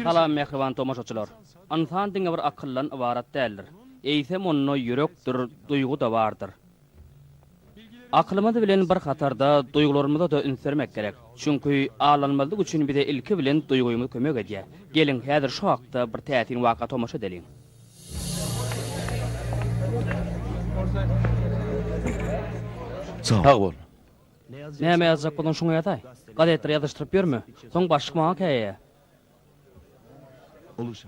Salam mähriban tomaşaçylar! Ynsan diňe bir akyldan ybarat däldir. Eýsem onda ýürekdir, duýgy-da bardyr. Akylymyz bilen bir hatarda duýgularymyza-da üns bermek gerek. Çünki aldanmazlyk üçin bize ilki bilen duýgymyz kömek edýär. Geliň, häzir şu hakda bir täsin waka tomaşa edeliň. Sag bol. Näme ýazjak bolsaň şoňa ýazaý. Gazetlere ýazyşdyryp ýörme. Soň başlyk maňa käýeýär.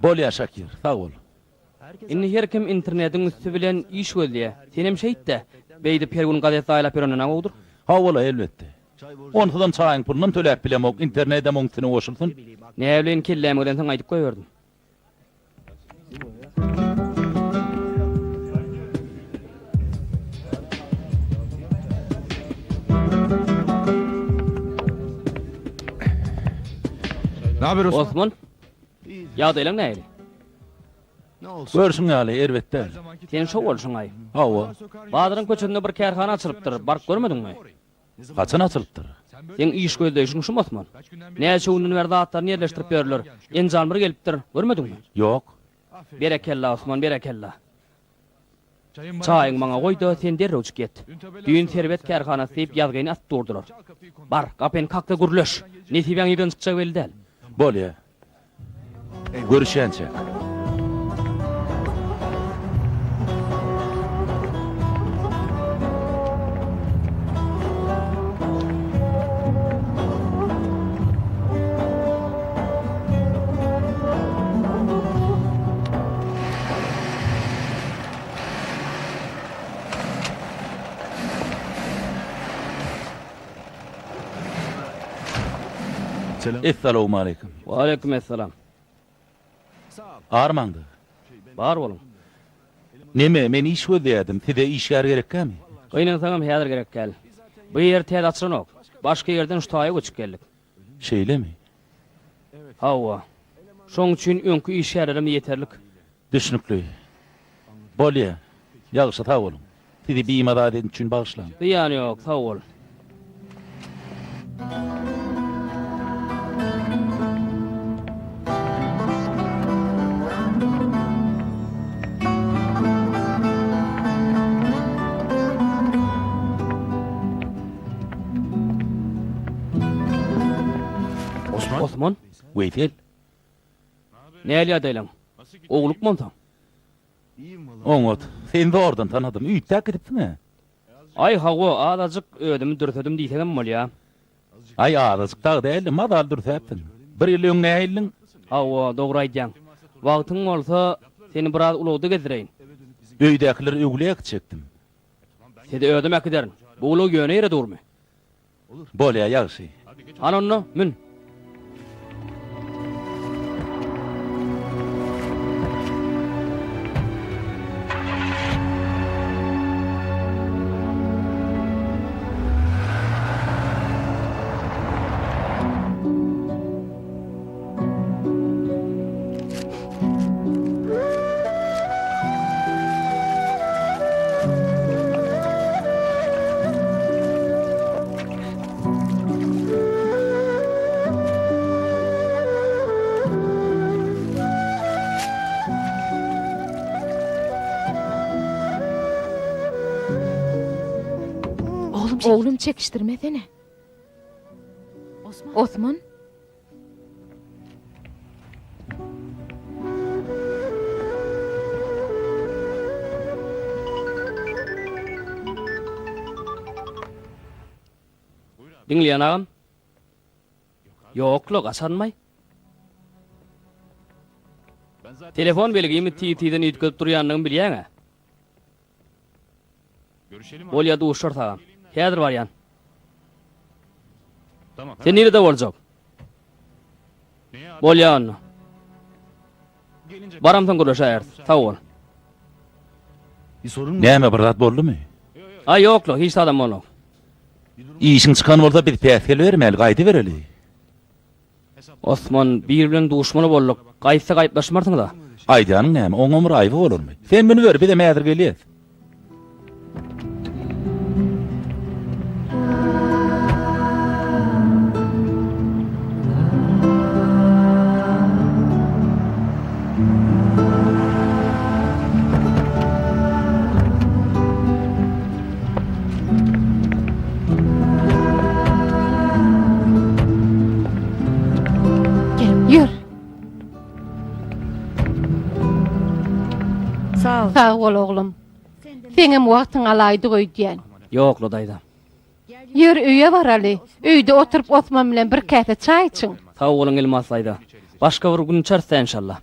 Bolýar Şakir, sag bol. Indi her kim internediň üsti bilen iş gözleýär. Senem şeýt-dä. Beýdip her gün gazet zaýalap ýörenden-ä gowudyr. Hawa-la, elbetde. Onsuzam çaýyň pulunam töläp bilemok, internedem oň üstüne goşulsyn. Näbileýin, kelläme gelensoň aýdyp goýberdim. Osman, ýagdaýlaň nähili? Görşüň ýaly, erbet däl. Sen şo bolşuň-aý. Hawa. Bazaryň köçesinde bir kärhana açylypdyr, baryp görmediňmi? Haçan açylypdyr? Seň iş gözleýşiň şum Osman. Näçe günden bäri zatlaryny ýerleşdirip ýörler. Enjam bir gelipdir, görmediňmi? Ýok. Berekella, Osman, berekella. Çaýyňy maňa goý-da, sen derrewjik ýet. Düýn Serwet kärhanasy diýip ýazgyny asyp durdular. Bar, gapyny kak-da gürleş. Nesibäň nirden çykjagy belli däl. Bolýa. Görüşýänçäk. Essalawmaleýkim. Waleýkim essalam. Armaňda. Bar boluň. Neme, men iş gözleýärdim, size işgär gerekkämi? Gynansaňam häzir gerek däl. Bu ýer täze açylanok. Başga ýerden şu taýa göçüp geldik. Şeýlemi? Hawa. Şoň üçin öňki işgärlerimiz ýeterlik. Düşnükli. Bolýa. Ýagşy sag boluň. Sizi bimaza edenim üçin bagyşlaň. Zyýany ýok, sag bol. Osman? Weýsel. Näl ýagdaýlaň? Gowulykmy onsoň? Oňat. Seni zordan tanadym. Üýtgäp gidipsiň-ä. Aý, hawa, azajyk özümi dürsedim diýsegem bolýa. Aý, azajyk dagy däldi, mazaly dürsäpsiň. Bir ýyl öň nähilidiň? Hawa, dogry aýdýaň. Wagtyň bolsa, seni biraz ulagda gezdireýin. Öýdäkileri öwlüýä äkitjekdim. Sizi özüm äkiderin. Bu ulag ýöne ýere durmy? Bolýa, ýagşy. Hany onda, mün. Oglum çekişdirmesene. Osman. Diňleýän agam. Ýok-la, gaçanmaý. Telefon belgimi tiz-tizden üýtgedip durýandygymy bilýäň-ä. Bolýa duşarys agam. Häzir barýan. Sen nirede boljak? Bolýa onda. Baramsoň gürleşäýeris. Sag bol. Näme bir zat boldumy? Aý ýokla, hiç zadam bolmok. Işiň çykan bolsa biz päsgel bermäli, gaýdybereli. Osman, biri bilen duşmaly bolduk. Gaýtsak aýyplaşmarsyňyz-a? Aýdýanyň näme, oňam bir aýby bolarmy? Sen münüber, bizem häzir gelýäs. Sag bol oglum. Seňem wagtyň alaýdyk öýdýän. Ýok-la daýza. Ýör öýe baraly. Öýde oturyp Osman bilen bir käse çaý içiň. Sag boluň Elmas daýza. Başga bir gün içeris-dä enşalla.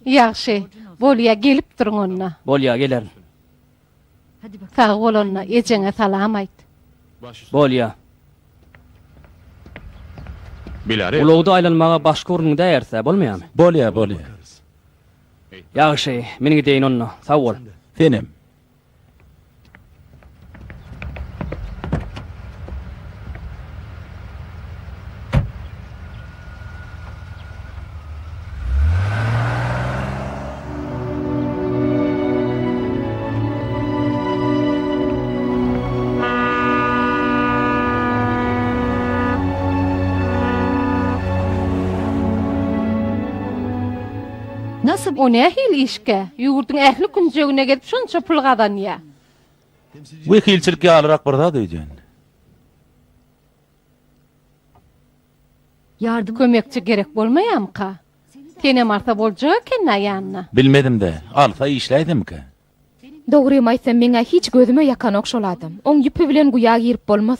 Ýagşy. Bolýa gelip duruň onda. Bolýa gelerin. Sag bol onda, ejeňe salam aýt. Bolýa. Ulagda aýlanmaga başga bir gün gidäýeris-dä, bolmaýamy? Bolýa, bolýa. Ýagşy, men gideýin onda. Sag bol. Senem. O nähili işkä? Ýurduň ähli künjegine gezip şonça pul gazanýa. Wekilçilik ýalyrak bir zat öýdýän. Kömekçi gerek bolmaýamyka? Senem alsa boljak eken-dä ýanyna. Bilmedim-dä, alsa işläýsemmikä? Dogrymy aýtsam, meň-ä hiç gözüme ýakanok şol adam. Oň ýüpi bilen guýa girip bolmaz.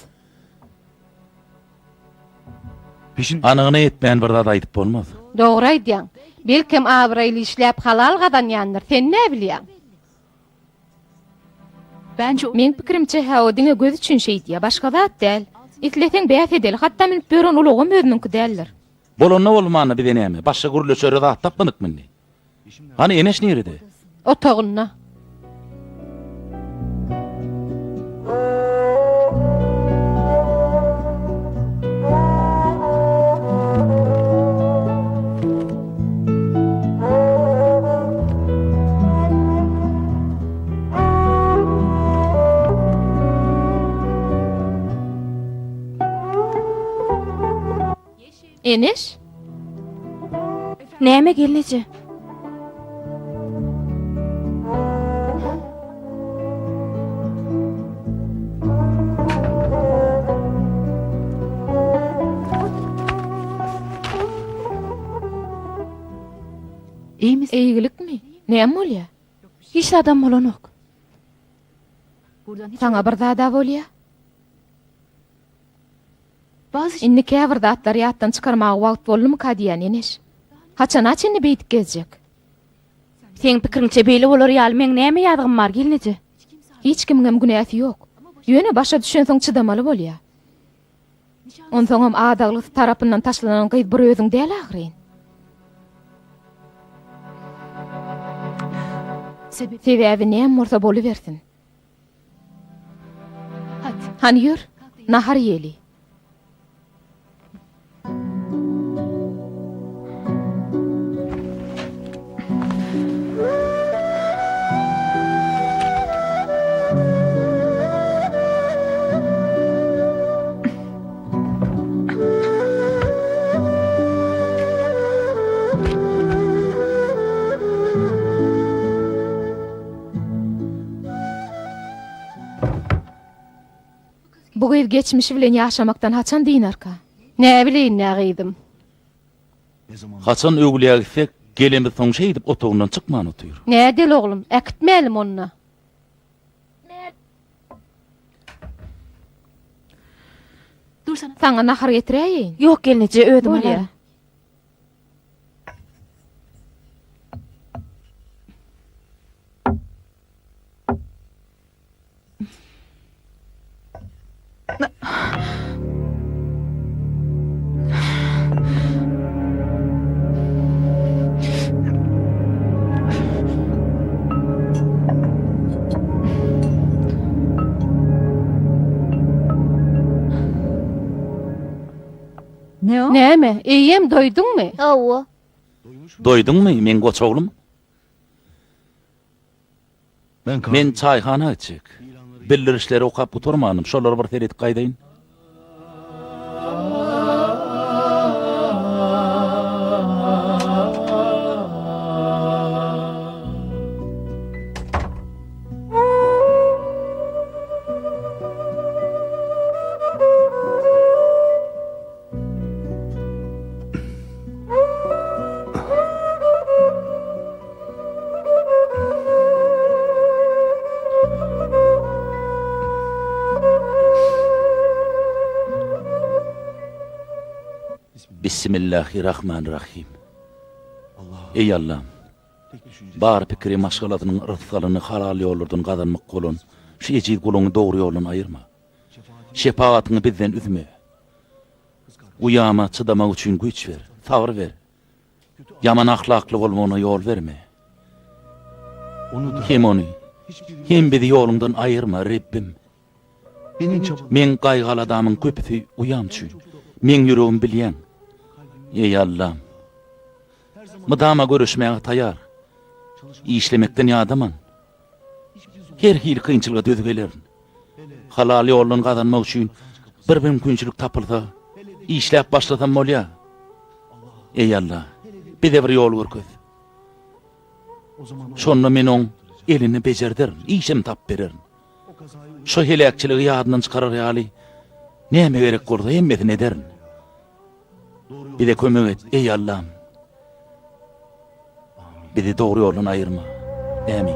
Anygyna ýetmän bir zat aýdyp bolmaz. Dogry aýdýaň. Belkem abraýly işläp halal gazanýandyr, sen näbilýäň? Meň pikirimçe-hä o diňe göz üçin şeýdýä, başga zat däl. Isleseň bäs edeli, hatda münüp ýören ulagam özüniňki däldir. Bolanda bolmanda bize näme, başga gürleşere zat tapmadykmy indi? Hany Eneş nirede? Otagynda. Eneş? Näme gelneje? Eýgilikmi? Näme bolýa? Hiç zadam bolanok. Saňa bir zada bolýa? Indi käbir zatlary ýatdan çykarmaga wagt boldumyka diýýän Eneş. Haçana çenli beýdip gezjek? Seň pikiriňçe beýle bolar ýaly meň näme ýazygym bar gelneje? Hiç kimiňem günäsi ýok. Ýöne başa düşensoň çydamaly bolýa. Onsoňam adaglysy tarapyndan taşlanan gyz bir özüň däl ahyryn. Sebäbi näme bolsa bolubersin. Hany ýör, nahar iýeli. Bu gyz geçmişi bilen ýaşamakdan haçan dynarka? Näbileýin-dä gyzym. Haçan öwlüýä gitsek, gelemizsoň şeýdip otagyndan çykman otyr. Nädeli oglum, äkitmälim onda. Saňa nahar getiräýeýin. Ýok gelneje, özüm Bolýa. alaryn. Näme, eýýäm doýduňmy? Hawa. Doýduňmy, meň goç oglum? Men çaýhana gitjek. Bildirişleri okap gutarmandym, şolara bir seredip gaýdaýyn. Bissimillahirrahmanirrahim. Eý Allam! Bar pikiri maşgalasynyň rysgalyny halal ýollardan gazanmak bolan şu ejiz guluňy dogry ýoldan aýyrma. Şepagatyňy bizden üzme. Uýama çydamak üçin güýç ber, sabyr ber. Ýaman ahlakly bolmagyna ýol berme. Hem ony, hem bizi ýoluňdan aýyrma, Rebbim. Meň gaýgy-aladamyň köpüsi uýam üçin. Meň ýüregimi bilýäň. Eý, Allam! Mydama göreşmäge taýar. Işlemekden ýadaman. Her hili kynçylyga döz gelerin. Halal ýoldan gazanmak üçin bir mümkinçilik tapylsa, işläp başlasam bolýar. Eý, Alla, bize bir ýol görkez. Şonda men oň elini bejerderin, işem tapyp bererin. Şo heläkçiligi ýadyndan çykarar ýaly näme gerek bolsa hemmesini ederin. Bize kömek et, eý Allam. Bizi dogry ýoldan aýyrma. Ämin.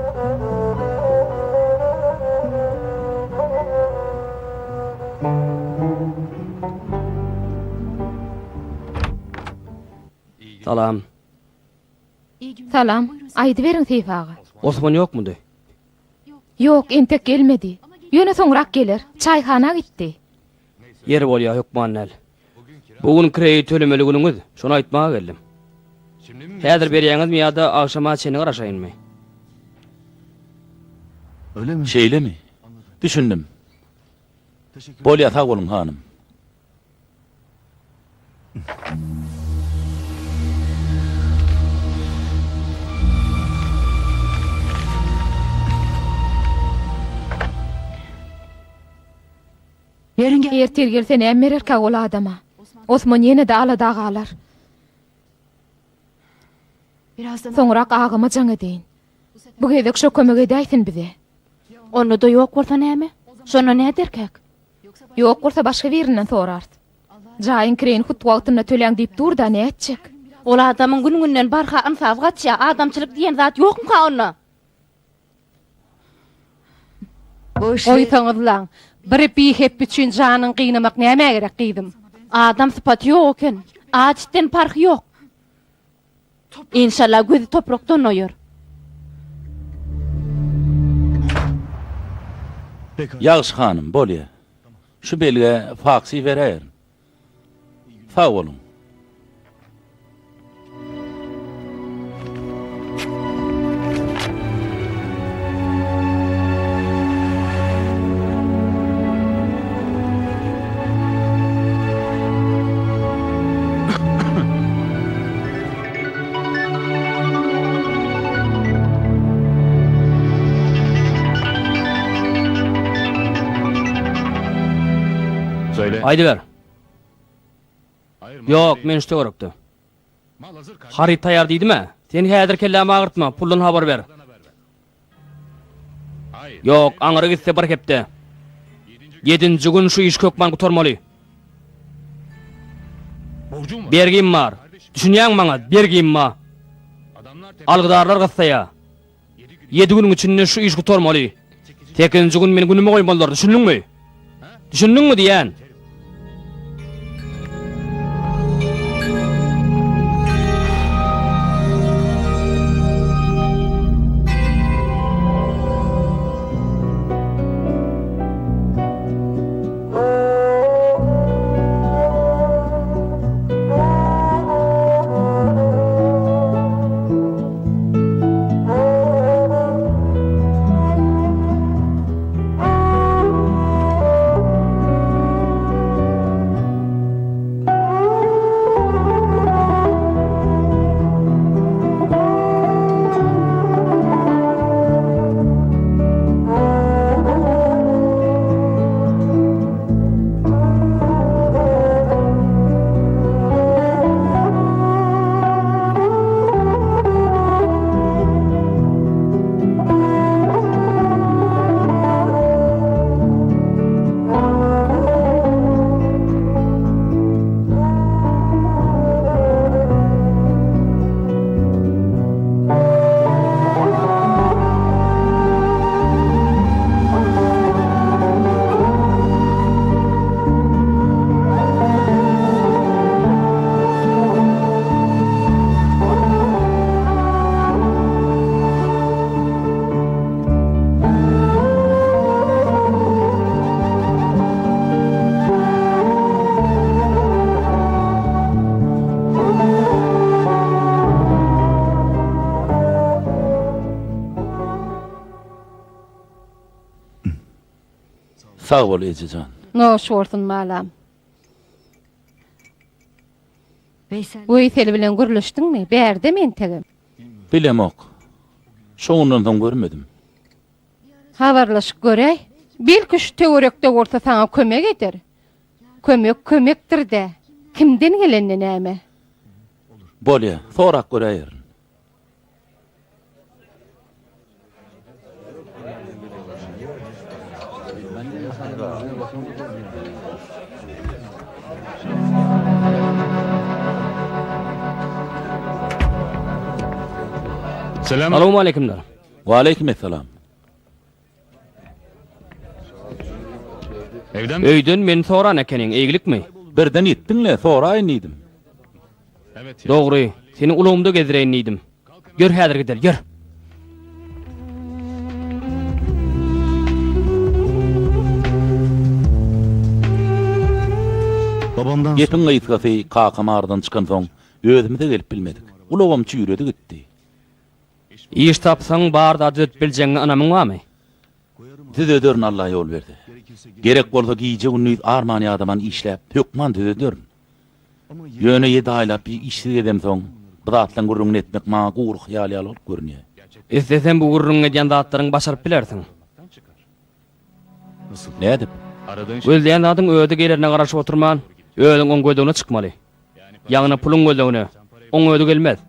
Salam. Salam. Aýdyberiň Seýfi aga. Osman ýokmudy? Ýok, entek gelmedi. Ýöne soňrak geler. Çaýhana gitdi. Ýeri bolýa, hökman däl. Bu gün kireýi tölemeli günüňiz, şony aýtmaga geldim. Häzir berýäňizmi ýa-da agşama çenli garaşaýynmy? Şeýlemi? Düşündim. Bolýa, sag boluň, hanym. Ertir gelse näme bererkä ol adama? Osman ýene-de alada galar. Soňrak agama jaň edeýin. Bu gezek şo kömek edäýsin bize. Onda-da ýok bolsa näme? Şonda näderkäk? Ýok bolsa başga birinden sorarys. Jaýyň kireýini hut wagtynda töläň diýip dur-da, nätjek? Ol adamyň gün-günden barha ynsaby gaçýar, adamçylyk diýen zat ýokmyka onda? Goýsaňyzlaň, bir bihepbe üçin janyňy gynamak nämä gerek, gyzym? Adam sypaty ýok eken. Aç itden parhy ýok. Enşalla gözi toprakdan doýar. Ýagşy hanym, bolýa. Şu belgä faksy beräýerin. Sag boluň. Aýdyber. Ýok, men şu töwerekde. Haryt taýýar diýdim-ä. Sen häzir kellämi agyrtma, puldan habar ber. Ýok, aňyra gitse bir hepde. Ýedinji gün şu iş hökman gutarmaly. Bergim bar. Düşünýäňmi maňa, bergim bar. Algydarlar gyssaýar. Ýedi günüň içinde şu iş gutarmaly. Sekizinji gün meni günüme goýmalylar, düşündiňmi? Düşündiňmi diýýän? Sag bol, eje jan. Noş bolsun, balam. Weýsel bilen gürleşdiňmi? Bärdemi entegem? Bilemok. Şo günden soň görmedim. Habarlaşyp göräý. Belki şu töwerekde bolsa saňa kömek eder. Kömek kömekdir-dä. Kimden gelende näme? Bolýa, sorap göräýerin. Salowmaleýkimler. Waleýkim essalam. Öýden meni soran ekeniň, eýgilikmi? Birden ýitdiň-le, soraýyn diýdim. Dogry, seni ulagymda gezdireýin diýdim. Ýör häzir gideli, ýör. Gepiň gysgasy, kakam aradan çykansoň, özümize gelip bilmedik. Ulagam çüýredi gitdi. Iş tapsaň, bar zady düzetip biljegiňe ynamyň barmy? Düzederin Alla ýol berse. Gerek bolsa gije-gündiz arman-ýadaman işläp, hökman düzederin. Ýöne ýedi aýlap işsiz gezemsoň, bu zatlaň gürrüňini etmek maňa gury hyýal ýaly bolup görünýär. Isleseň bu gürrüňini edýän zatlaryňy başaryp bilersiň. Nädip? Gözleýän zadyň özi gelerine garaşyp oturman, özüň oň gözlegine çykmaly. Ýagny puluň gözlegine. Oň özi gelmez.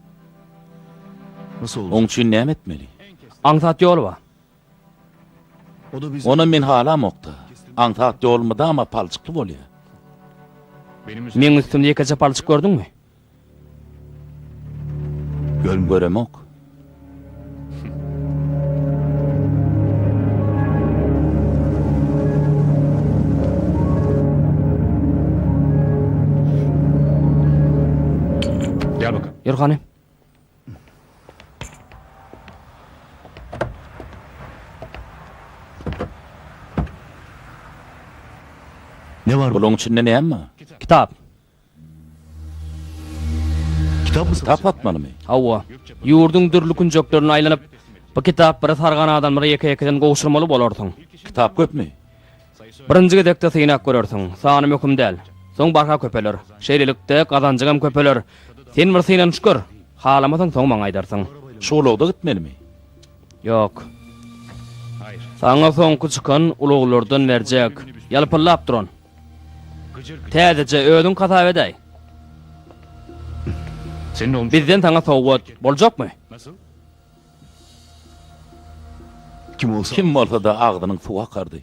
Oň üçin näme etmeli? Aňsat ýol bar. Onam men halamok-da. Aňsat ýol mydama palçykly bolýar. Meň üstümde ýekeje palçyk gördüňmi? Göremok. Ýör hany. Bulaň içinde näme bar? Kitap. Kitap satmalymy? Hawa. Ýurduň dürli künjeklerine aýlanyp, bu kitaplary sargan adamlara ýeke-ýekeden gowşurmaly bolarsyň. Kitap köpmi? Birinji gezekde synap görersiň. Sany möhüm däl. Soň barha köpeler. Şeýlelikde, gazanjyňam köpeler. Sen bir synanyşyp gör. Halamasaň soň maňa aýdarsyň. Şu ulagda gitmelimi? Ýok. Saňa soňky çykan ulaglardan berjek. Ýalpyldap duran. Täzeje, özüň hasap edäý. Bizden saňa sowgat. Boljakmy? Kim bolsa-da agzynyň suwy akardy.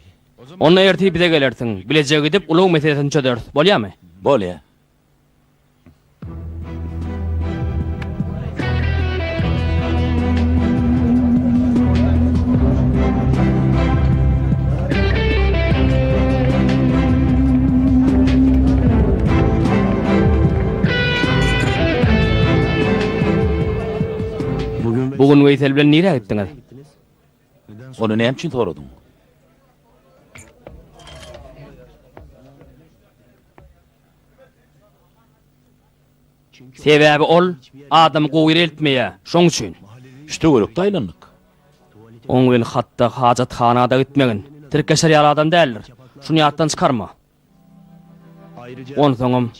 Onda ertir bize gelersiň. Bileje gidip, ulag meselesini çözeris. Bolýamy? Bolýa. Bu gün Weýsel bilen nirä gitdiňiz? Ony näme üçin soradyň? Sebäbi ol adamy gowy ýere eltmeýär, şoň üçin. Şu töwerekde aýlandyk. Oň bilen hatda hajathana-da gitmegin. Tirkeşer ýaly adam däldir. Şuny ýatdan çykarma. Onsoňam,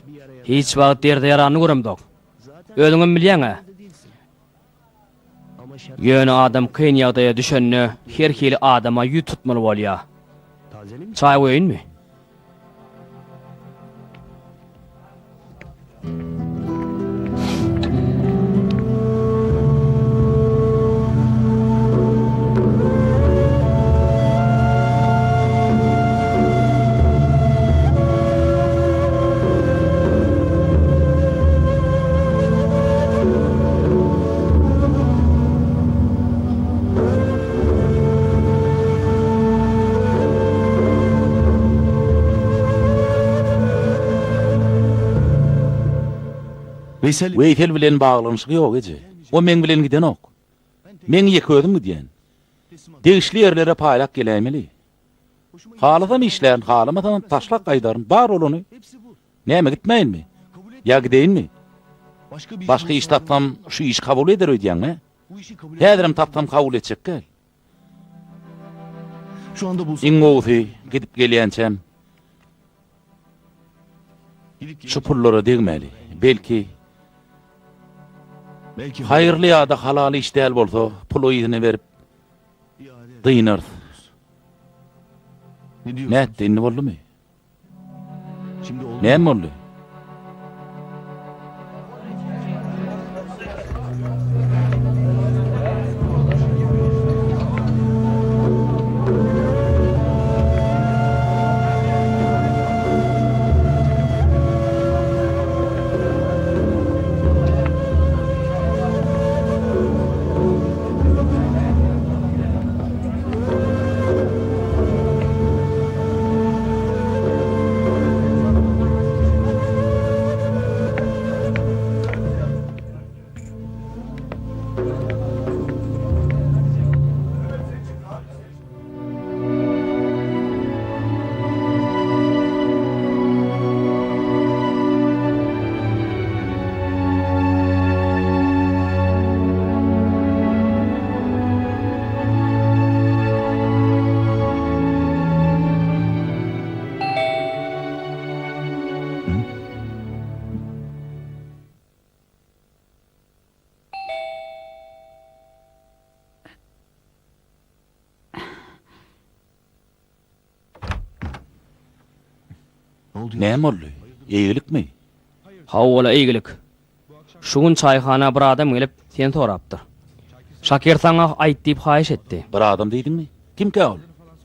hiç wagt derde ýaranyny göremzok. Özüňem bilýäň-ä. Ýöne adam kyn ýagdaýa düşende her hili adama ýüz tutmaly bolýar. Çaý goýaýynmy? Weýsel bilen baglanyşygy ýok eje. O meň bilen gidenok. Meň ýeke özüm gidýän. Degişli ýerlere paýlap geläýmeli. Halasam işlärin, halamasam taşlap gaýdaryn. Bar bolany. Näme gitmäýinmi? Ýa gideýinmi? Başga iş tapsam, şu işi kabul eder öýdýäňmi? Häzirem tapsam kabul etjek däl. Iň gowusy gidip gelýänçäm şu pullara degmäli. Belki, haýyrly ýa-da halal iş däl bolsa, puly yzyna berip dynarys. Nätdi, indi boldumy? Näme boldy? Näme boldy? Eýgilikmi? Hawa-la, eýgilik. Şu gün çaýhana bir adam gelip, seni sorapdyr. Şakir saňa aýt diýip haýyş etdi. Bir adam diýdiňmi? Kimkä ol?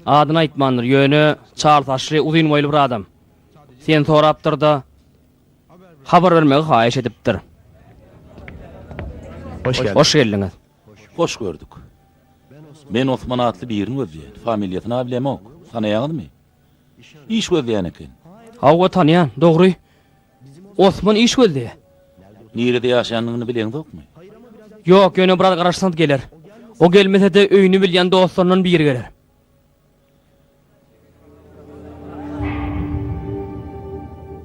Adyny aýtmandyr, ýöne çal saçly, uzyn boýly bir adam. Seni sorapdyr-da, habar bermegi haýyş edipdir. Hoş geldiňiz. Hoş gördük. Men Osman atly birini gözleýän. Familiýasyny-a bilemok. Tanaýaňyzmy? Iş gözleýän eken. Hawa, tanýan, dogry. Osman iş gözleýär. Nirede ýaşaýandygyny bileňzokmy? Ýok, ýöne biraz garaşsaňyz geler. O gelmese-de öýüni bilýän dostlaryndan biri geler.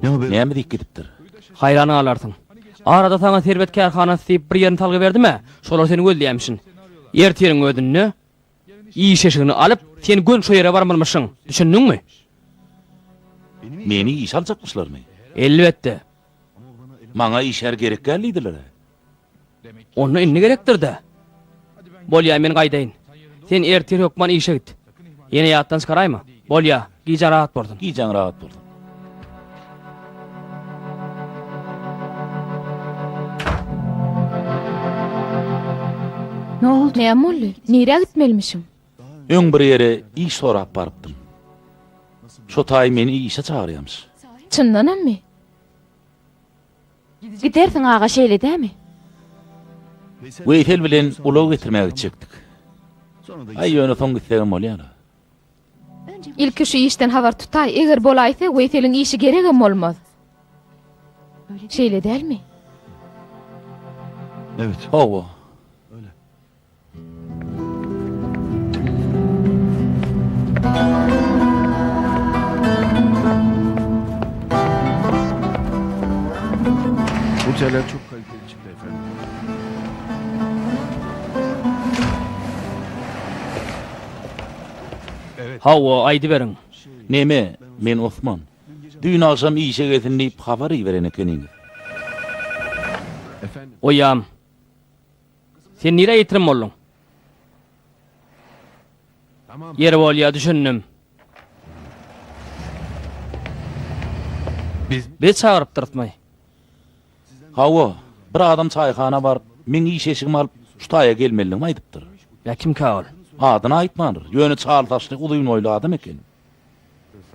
Näme diýip gidipdir? Haýran galarsyň. Arada saňa Serwet kärhanasy diýip bir ýerini salgy berdim-ä, şolar seni gözleýämişin. Ertiriň özünde iş eşigini alyp, sen göni şo ýere barmalymyşyň. Düşündiňmi? Meni işe aljakmyşlarmy? Elbetde. Maňa işgär gerek däl diýdiler-ä. Onda indi gerekdir-dä. Bolýa, men gaýdaýyn. Sen ertir hökman işe git. Ýene ýatdan çykaraýma. Bolýa, gijäň rahat bolsun. Gijäň rahat bolsun. Näme boldy? Nirä gitmelimişiň? Öň bir ýere iş sorap barypdym. Şo taý meni işe çagyrýamyş. Çyndanammy? Gidersiň aga şeýle dämi? Weýsel bilen ulag getirmäge gitjekdik. Aý ýöne soň gitsegem bolýar-a. Ilki şu işden habar tutaý, eger bolaýsa Weýseliň işi geregem bolmaz. Şeýle dälmi? Hawa. Bu teller çok kaliteli çıktı efendim. Hawa, aýdyberiň. Neme, men Osman. Düýn agşam işe gelsin diýip habar iberen ekeniňiz. Oýam. Sen nirä ýitirim bolduň? Ýeri bolýa, düşündim. Biz çagyrypdyrysmy? Hawa, bir adam çaýhana baryp, meň iş eşigimi alyp, şu taýa gelmelidigimi aýdypdyr. Ýa kimkä ol? Adyny aýtmandyr, ýöne çal saçly, uzyn boýly adam eken.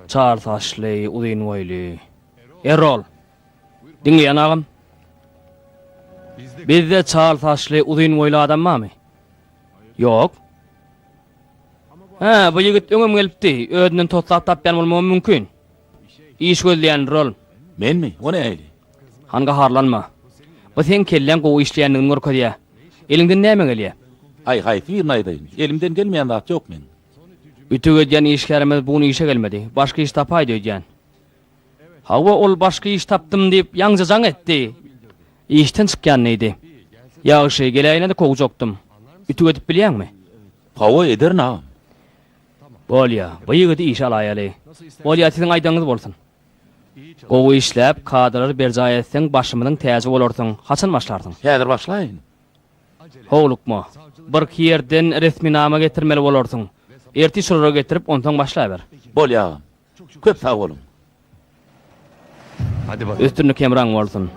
Çal saçly, uzyn boýly. Errol! Diňleýän agam. Bizde çal saçly, uzyn boýly adam barmy? Ýok. Hä, bu ýigit öňem gelipdi. Özünden toslap tapýan bolmagam mümkin. Iş gözleýändir ol. Menmi? O nähili? Han gaharlanma. Bu seň kelläň gowy işleýändigini görkezýär. Eliňden näme gelýär? Aý, haýsy birini aýdaýyn? Elimden gelmeýän zat ýok meň. Ütük edýän işgärimiz bu gün işe gelmedi. Başga iş tapaýdy öýdýän. Hawa, ol başga iş tapdym diýip, ýaňja jaň etdi. Işden çykýan diýdi. Ýagşy, geläýene-de kowjakdym. Ütük edip bilýäňmi? Hawa, ederin, agam. Bolýa, bu ýigidi işe alaýaly. Bolýa, siziň aýdanyňyz bolsun. Gowy işläp, kadalary berjaý etseň, başymyzyň täji bolarsyň. Haçan başlarsyň? Häzir başlaýyn. Howlukma. Birki ýerden resminama getirmeli bolarsyň. Ertir şolary getirip, onsoň başlaber. Bolýa agam. Köp sag boluň. Üstünlik hemraň bolsun.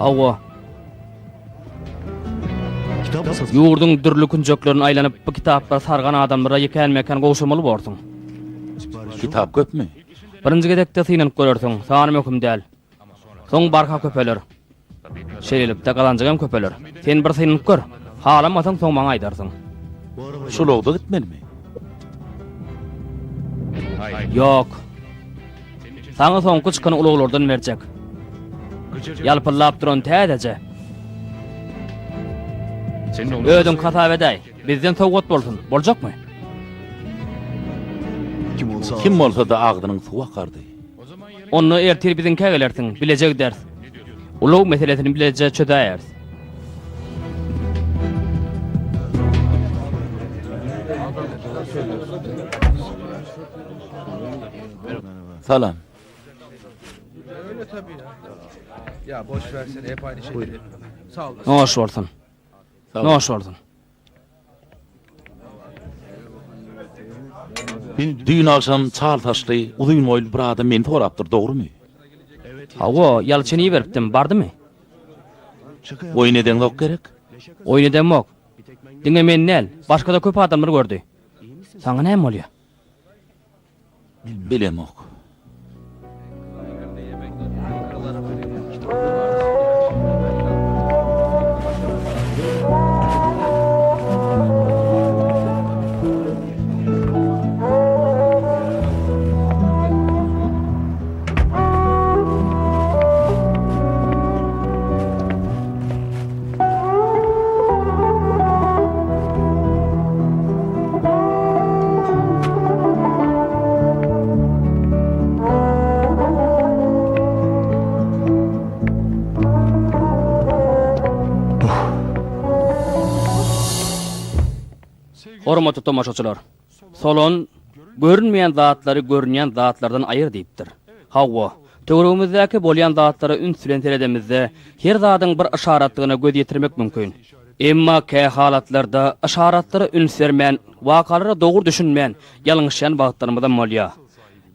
Hawa. Ýurduň dürli künjeklerini aýlanyp, bu kitaplary sargan adamlara ýekän-mekän gowşurmaly borsuň. Kitap köpmi? Birinji gezekde synanyp görersiň, sany möhüm däl. Soň barha köpeler. Şeýlelikde gazanjyň hem köpeler. Sen bir synanyp gör. Halamasaň soň maňa aýdarsyň. Şu ulagda gitmelimi? Ýok. Saňa soňky çykan ulaglardan berjek. Ýalpyldap duran täzeje. Özüň hasap edäý. Bizden sowgat bolsun. Boljakmy? Kim bolsa-da agzynyň suwy akardy. Onda ertir biziňkä gelersiň, bileje gideris. Ulag meselesini bileje çözäýeris. Salam. Noş bolsun. Noş bolsun. Düýn agşam çal saçly, uzyn boýly bir adam meni sorapdyr, dogrumy? Hawa, Ýalçyny iberipdim, bardymy? Oýun edeňzok gerek? Oýun edemok. Diňe men däl, başga-da köp adamlar gördi. Saňa näme bolýar? Bilemok. Hormatly tomaşaçylar! Solon, Görünmeýän zatlary görünýän zatlardan aýyr diýipdir. Hawa, töweregimizdäki bolýan zatlara üns bilen seredemizde, her zadyň bir yşaratdygyna göz ýetirmek mümkin. Emma kähalatlarda yşaratlara üns bermän, wakalara dogry düşünmän, ýalňyşýan wagtlarymyzam bolýar.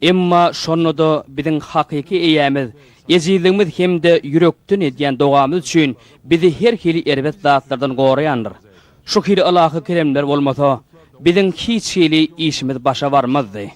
Emma şonda-da biziň hakyky Eýämiz ejizligimiz hem-de ýürekden edýän dogamyz üçin bizi her hili erbet zatlardan goraýandyr. Şu hili ylahy keremler bolmasa, biziň hiç hili işimiz başa barmazdy.